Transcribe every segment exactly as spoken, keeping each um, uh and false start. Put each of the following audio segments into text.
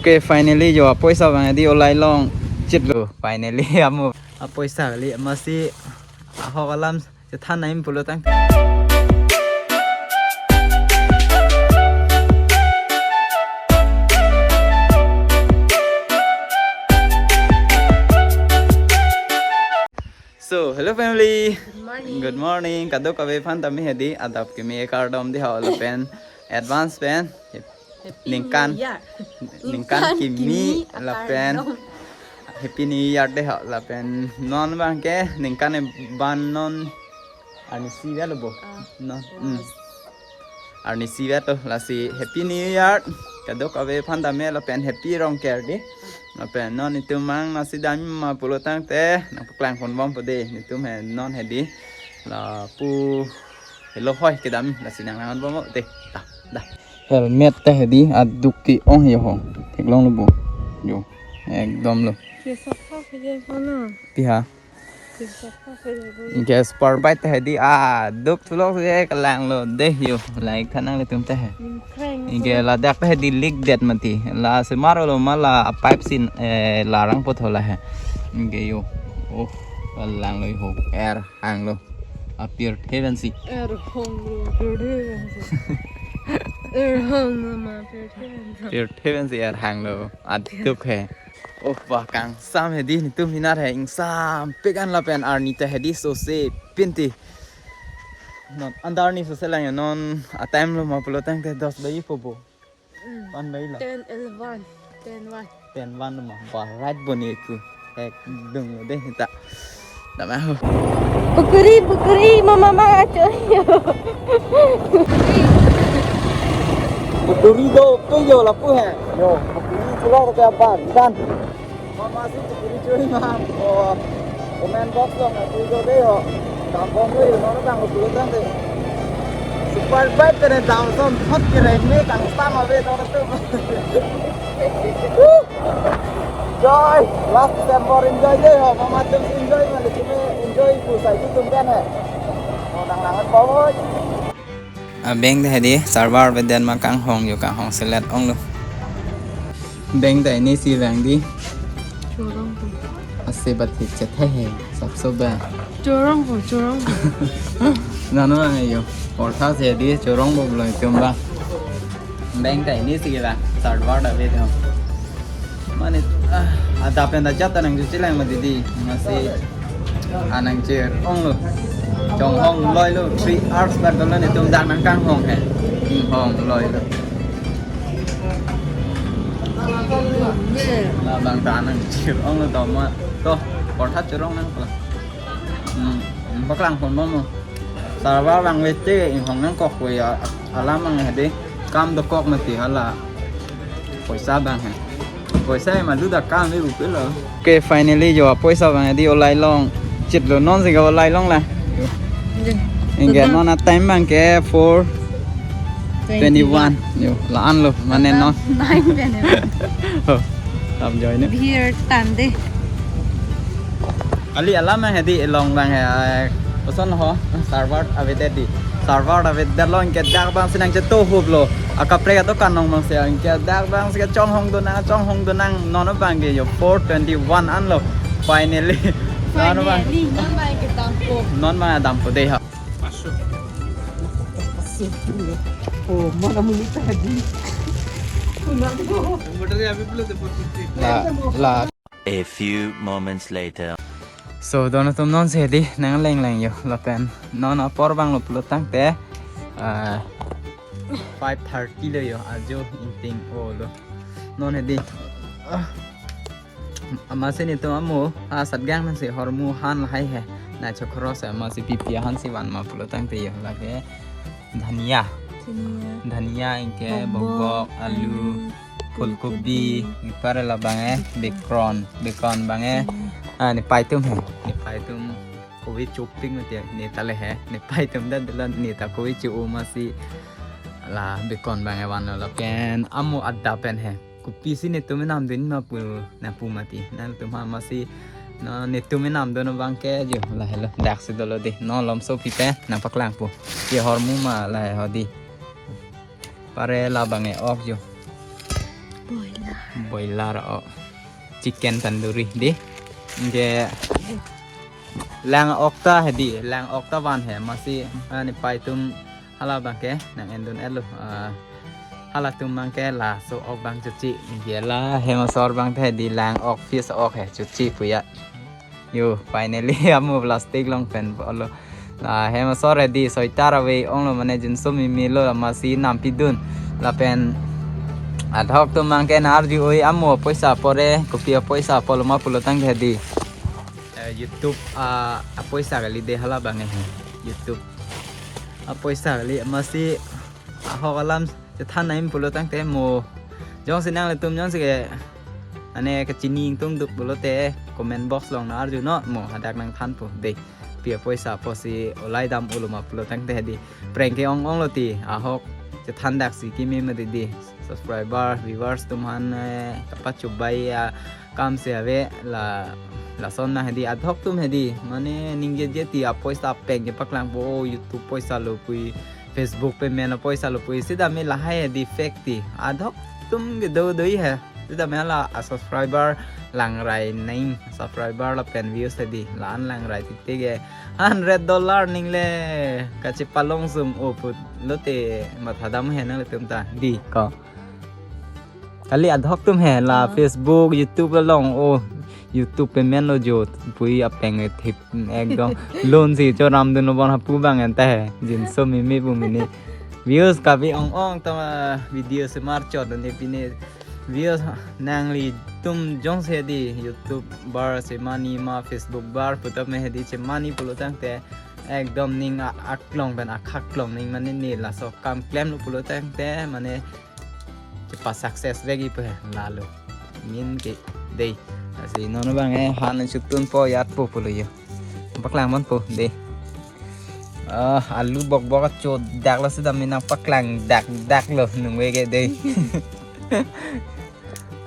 Okay, finally jo apoisa abang hedi olai long chitlo. Finally amu apoisa kali, amatsi ahok alam chethan nangji pulo tang. So, hello family. Good morning. Good morning. Kadokave aphan tame hedi adap kimi kardom dei ho lapen advance pen. Happy ningkan, New Year. Ningkan ningkan kimi kimi lapen akardom. Happy New Year dei ho lapen non abang ke ningkan eban non arnisi vet lo bo. Ah, non. Hmm. Yes. Arnisi vet lo, lasi Happy New Year kadokave aphan tame lapen Happy Rongker dei. Lapen non itum mang nasi dam ma pulo tangte nangpaklang ponbompo dei, itum he non hedi lapu helo hoi kedam, lasi nanglang ponbompo dei. Ta, da. Helmet ta hedi aduk ke-ong yo ho. Theklonglo bo. Yo. Ekdom lo. Ke sokha ke je ho na. Pi ha. Ke sokha ke je ho. Inke sport bike ta hedi aduk thulok je kalanglo dei yo. Like thanang le tum ta he. Ning kreng. Inke ladak ta hedi leak det mati. La semar lo ma la pipe sin, eh, larang pothola he. Inke yo. Oh, kalanglo ho. Er hanglo. Apirthe pensi. Er hanglo, pirthe pensi. Er hanglo ma, pirthe pensi. Pirthe pensi er hanglo. Aduk he. Oh, bah kangsam hedi, netum hinar he ingsampik an lapen arni ta hedi sose pinti. Non, anta arni sose lang yo, non a time lo ma pulo tangte dos baji po bo. Hmm. One baji lo. Ten eleven. Ten one. Ten one ma. Bah, right bo ne ku. Ekdom lo dei ta. Dam ho. Pukuri, pukuri, mama, mama, acho. Pukuri do, pe yo lapu he. Yo, pukuri chulok ke apa? Dan. Mama si pukuri chui ma. Oh, comment box along na chui do dei ho. Kampung ko yo, non abang ko pulo tangte. Super bike kene dam som thot kereng me kangsam ave do tu. Enjoy, last December enjoy dei ho, mama tum enjoy ma le, tum enjoy pu sai tum kan he. Oh, nang nangan bawoi. Abeng ta hedi server avedet ma kanghong yo, kanghong selet onglo. Beng ta ini si beng dei. Chorong po. Ase bat hichet he he, sap so ba. Chorong po, chorong po. Nano ang yo. Portha si hedi chorong po pulo itum ba. Beng ta ini si ba. Server avedet ho. Mane, ah, adap pen ta jat ta nangjuji lang ma dei. Amatsi anang chir onglo. Chonghong loilo, three hours bak dolo netum dak nang kanghong he. Hong loilo. Labang ta nang chir onglo doma. To, portha chorong nang pala. Hmm, paklang ponbom mo. Server abang vete inghong nangkok ko ya, alam abang hedi kam dokok mati hala. Poisa abang he. Poisa ma luda kam le upelo. Okay, finally jo apoisa abang hedi olai long chitlo, non si ke olai long la. Inke non a time abang ke four twenty-one. Yo, la-an lo, mane non. Nine twenty-one. Oh, tam join ne. Beer tande. Ali alam hedi elong abang he, eh, koson ho, server avedet dei. Server avedet lo, inke dak abang si nang cheto hup lo. Akaprek adokan along abang si, inke dak abang si chonghong do nang, chonghong do nang, non abang ke yo four twenty-one an lo. Finally. Non abang. Finally, non abang ke dampo. Non abang dampo dei ha. Oh, mana muni tadi. La, la. A few moments later. So, don atum non si hedi nang leng leng yo lapen non apor abang lo pulo tangte, ah, five thirty lo yo, ajo ingting olo. Non hedi, ah, amatsi netum amu asat gang nang si hormu han lahai he. Na chokro si amatsi pipi han si van ma pulo tangte yo lake dhania. Dhania. Dhania inke bokbok, bokbok, alu, alu, phulkobi, phulkobi, pare labang eh, bacon, bacon abang eh. Hmm. Ah, nepei atum he. Nepei atum kove choping mati, ne ta le he. Nepei atum ta dolo, ne ta kove cho-o amatsi la bacon abang eh vanlo lapen amu adap pen he. Kopisi netum enam dun ma pu, na pu mati. Nangtum ha amatsi, na netum enam dun abang ke jo, lahelo, dak si dolo dei. Non lomso pipe, nangpaklangpo. Ke hormu ma lahelo dei. Pare labang eh ok jo. Oi, Boiler o chicken tandoori dei. Anke lang-ok ta hedi, lang-ok ta van he, amatsi, ah, nepei atum hala abangke nang-endun-etlo, ah, halatum abangke laso ok abang chochi. Anke la hem asor abang ta hedi lang-ok, fish ok he chochi pu ya. Yo, finally, amo plastic along pen olo. La hem asor hedi, soitar ave onglo, mane jinso meme lo, amatsi nampidun. Lapen adhok atum abangke nang-arju oi, amo poisa apor-e, kopi apoisa apor lo ma pulo tangte hedi. Eh, YouTube, ah, apoisa kali dei hala abang he. YouTube apoisa kali, amatsi ahok alam chethan nangji pulo tangte mo, jongsi nanglitum jongsi ke, ane kachini ingtungduk pulote comment box along nang-arju non, mo hadak nangthanpo dei. Kopi apoisa apotsi olai dam-o lo ma pulo tangte hedi. Prank ke ong-ong lo ti, ahok chethan daksi keme mati dei. Subscriber, viewers atum aphan, eh, kapachobei akam si ave la, lason na hedi, adhok atum hedi, mane ningjeje ti apoisa apeng kepaklangpo, o YouTube poisa lo pu, Facebook payment apoisa lo pu, sitame lahai hedi fake ti. Adhok atum kedo do-i he. Sitame la a subscriber langrai nangji, subscriber lapen views hedi la-an langrai titi ke hundred dollar ningle kachepalong sum o pulote mathadam he nanglitum ta dei ko. Kali adhok atum he la, ah, Facebook, YouTube along, o YouTube payment lo jo pu apeng thip ekdom loan si choramdun lo bon hapu abang anta he. Jinso meme pu mene. Views kabi ong-ong ta, ah, video semar chot ne pine. Views nanglitum jongsi dei YouTuber si mane ma Facebooker pu tame hedi chemane pulo tangte ekdom ning a-, aklong pen akhaklong ning mane ne laso kam klemlo pulo tangte mane chepa success vekji pu he lalo. Min ke dei. Lasi non abang he han chotun po yat po pulo yo. Paklang ponpo dei. Ah, alu bokbok achodak lo sitame nangpaklang dakdak lo nungve ke dei.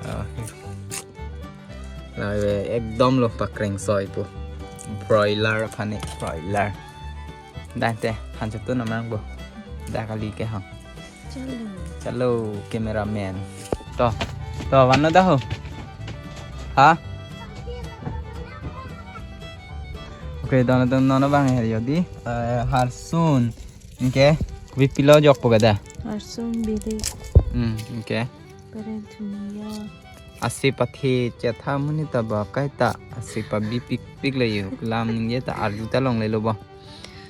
Ah. Lave ekdom lo pakrengsoi po. Broiler aphan ne, broiler. Dak te, han chotun nangpo. Dak kali ke ha. Chalo. Chalo, cameraman. To, to, vanlo da ho. Ha? Okay, dono, dono, non abang he yo dei. Eh, harsun. Anke, kopi pilo jokpo kada? Harsun, biri. Hmm, anke. Pare dhuniya. Ase pathe chetha amonit ta ba kaita ase pabi pikpik le yo. Lam ningje ta arju ta longle lo bo.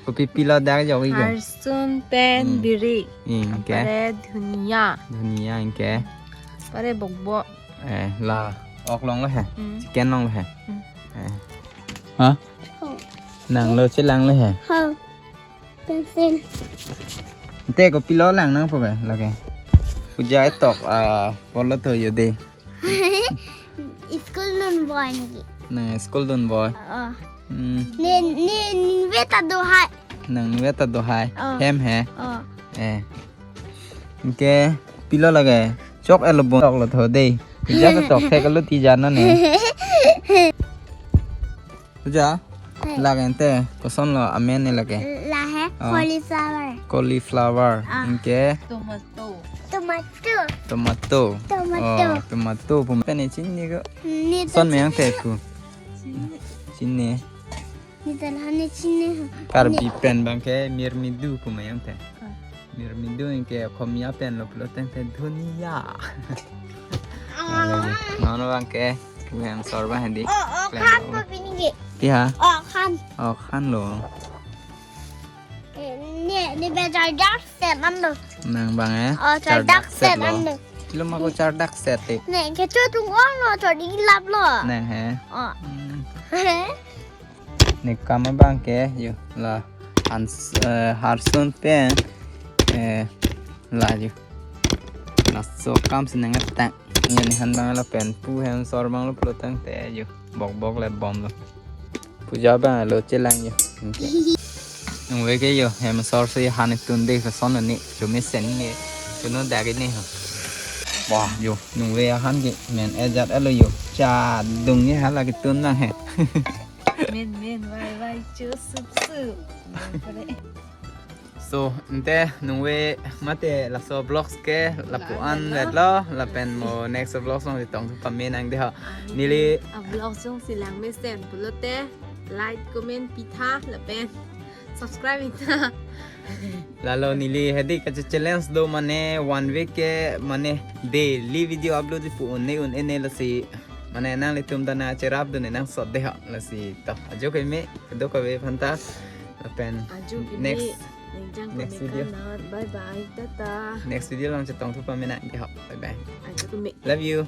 Kopi pilo dak jokji ko? Harsun pen, hmm, biri. Hmm, anke. Pare dhuniya. Dhuniya anke. Pare bokbok. Eh, la ok longlo he. Hmm. Chicken longlo he. Hmm. Eh. Ha? Oh. Nanglo chelang lo he. Ha. Pencil. Te kopi lo lang nangpo ke lake. Puja etok, ah, polo to yo dei. School dun boy niki. Nang school dun boy. Oh. Hmm. Ne, ne, ne veta do hai. Nang veta do hai. Oh. Hem he. Oh. Eh. Anke pilo lake. Chok elo bon tok lo tho dei. Puja ke tok thek lo ti jana ne. Puja. Hai. Lake ante, koson lo amen ne lake? La he, oh, cauliflower. Cauliflower. Ah. Anke? Tomato. Tomato. Tomato. Tomato. Oh, tomato pu. Pen ne chinine ko? Ne to son meyang chinine te ko. Chinine. Chinine. Ne to la ne chinine. Karbi pen abangke mirmidu pu meyang te. Ah. Mirmidu anke Akhomiya pen lo pulo tangte dhuniya. Ah. Nono abangke, pu hem asor abang hedi. Oh, oh, khan lo. Ko pini ke? Ti ha? Oh, khan. Oh, khan lo. Eh, ne, ne be chardak set an lo. Nang abang eh? Oh, chardak set an lo. Kilo ma ko chardak set te. Ne, kecho tung ong lo, chor di lap lo. Nang he? Oh. Hmm. Ne kam abangke yo la hans, eh, harsun pen, eh, la yo. Laso kam si nang tang. Yo ne han abang lapen pu hem asor abang lo pulo tangte yo. Bokbok le bom lo. Puja abang lo chelang yo. Anke. Nungve ke yo hem asor si han tun dei koson ne. Chomesen ne. Chono dak ne ho. Wah yo. Nungve ahan ke men ejat alo yo. Cha dung ye hala ketun nang he. Men, men, vai, vai, chu, sup, sup. Men, pare. So, ante nungve mate laso vlogs ke lapu-an vetlo, lapen mo next vlogs along chetongthu pame nang dei ho. Neli a vlogs along si lang mesen pulote like, comment pitha lapen subscribe pitha. Lalo neli hedi kache-challenge do, mane one week ke mane daily video upload pu un-e un-e ne, lasi mane nanglitum ta nangcherapdun ne nangsot dei ho, lasi to ajo keme do kave phanta lapen ajo keme next ningjang next keme video. Kanat. Bye bye, tata. Next video along chetongthu pame nang dei ho. Bye bye. Ajo keme. Love you.